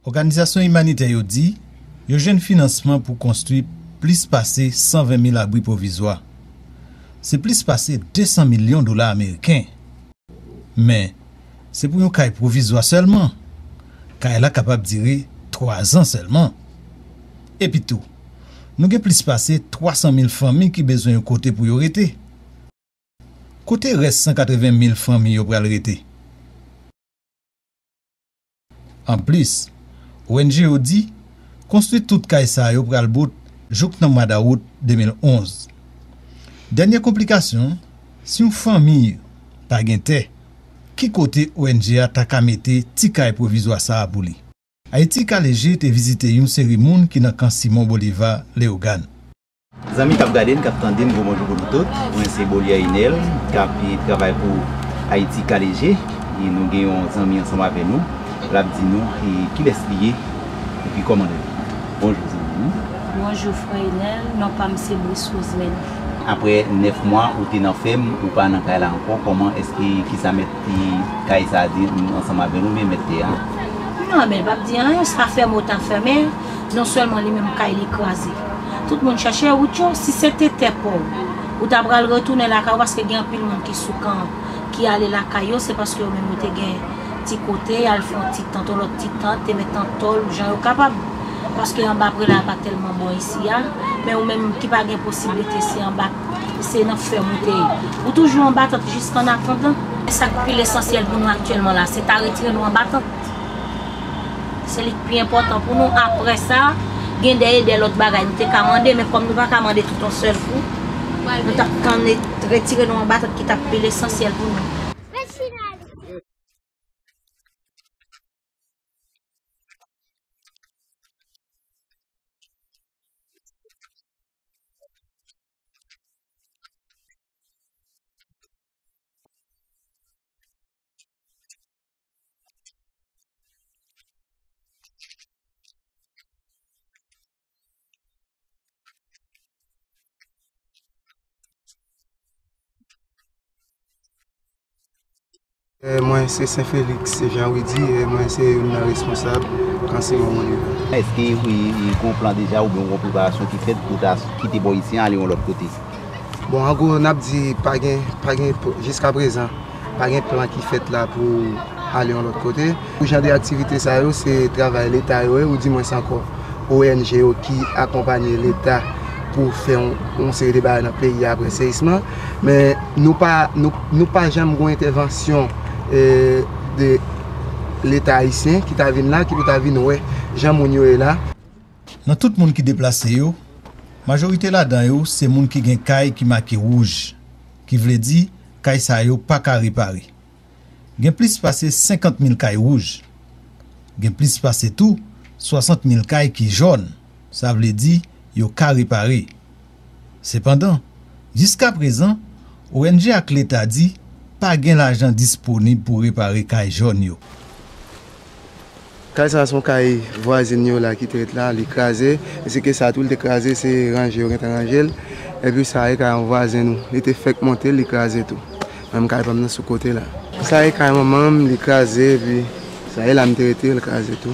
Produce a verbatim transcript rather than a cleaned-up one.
Òganizasyon imanitè yo di yo jwenn finansman pou konstwi plis pase san ven mil abri pwovizwa. Se plis pase de san milyon dola ameriken. Men, se pou yon kay pwovizwa sèlman. Kay la kapab dire twa zan sèlman. Epitou, nou gen plis pase twa san mil fanmi ki bezwen yon kote pou yo rete. Kote rès san katreven mil fanmi yo pral rete? Anplis, O N G yo di konstwi tout kay sa yo pral bout jouk nan mwa dawout de mil onz. Dènye konplikasyon, si yon fanmi pa gen tè, ki kote O N G a ta ka mete ti kay pwovizwa sa a pou li? Ayiti Ka Leje te vizite yon seri moun ki nan kan Simon Boliva, Leyogàn. Zanmi k ap gade n, k ap tande n, gwo bonjou pou nou tout. Mwen se Bolier Inel, k ap, e, travay pou Ayiti Ka Leje. E nou gen yon zanmi ansanm avè nou, l ap di nou, e, kilès li ye, epi kòman l rele. Bonjou, zanmi m. Bonjou, frè Inel. Non pa m se Brice Rosemary. Apre nèf mwa, ou te nan fèm, ou pa nan kay la ankò. Kòman, èske, kisa mèt, e, kay sa a di ansanm avè nou, men mèt tè a? Non, men l p ap di anyen, sa fèmen ou ta fèmen. Non sèlman li menm kay li kraze. Tout moun chèche wout yo, si se te tè pa w, ou ta pral retounen lakay ou, paske gen anpil moun ki sou kan, ki ale lakay yo, se paske yo menm yo te gen ti kote, y al fè yon ti tant, yon lòt ti tant, te met nan tòl, jan yo kapab. Paske anba prela a pa tèlman bon isi a, men ou menm ki pa gen posiblite, se anba, se nan fèm ou te ye. Ou toujou anba tant jiska an atandan. Sa k pi lesansyèl pou nou aktyèlman la, se ta retire nou anba tant. Se li k pi enpòtan pou nou. Apre sa, gen de, de lòt bagay nou te ka mande, men kòm nou pa ka mande tout yon sèl kou, nou t ap tann retire nou anba tant ki t ap pi lesansyèl pou nou. Eh, mwen se Sen Feliks, se Jan Widi, eh, mwen se youn nan responsab kan Simon Boliva. Èske, e, e, gen yon plan deja oubyen yon preparasyon ki fèt pou ta kite bò isi a ale yon lòt kote? Bon, an gwo, n ap di pa gen, pa gen, jiska prezan, pa gen plan ki fèt la pou ale yon lòt kote. Pou jan de aktivite sa yo, se travay Leta yo ye, oudimwens ankò O N G yo ki akonpanye Leta pou fè yon, yon seri de bagay nan peyi a apre seyisman. Men nou pa, nou, nou pa janm gen yon entèvansyon, eh, de Leta ayisyen ki ta vin la, ki pou ta vin wè jan moun yo ye la. Nan tout moun ki deplase yo, majorite ladan yo se moun ki gen kay ki make wouj, ki vle di kay sa yo pa ka repare. Gen plis pase senkant mil kay wouj. Gen plis pase tou swasant mil kay ki jòn, sa vle di yo ka repare. Sepandan, jiska prezan, O N G ak leta di pa gen lajan disponib pou repare kay jòn yo. Kay sa a se yon kay vwazen yo la ki te ret la, li kraze. E se ke sa tou, li te kraze, se ranje yo gentan ranje l. Epi sa a e kay yon vwazen nou, li te fèk monte, li kraze tou. Menm kay pa m nan sou kote la. Sa a e kay manman m, li kraze, epi sa a e la m te rete, li kraze tou.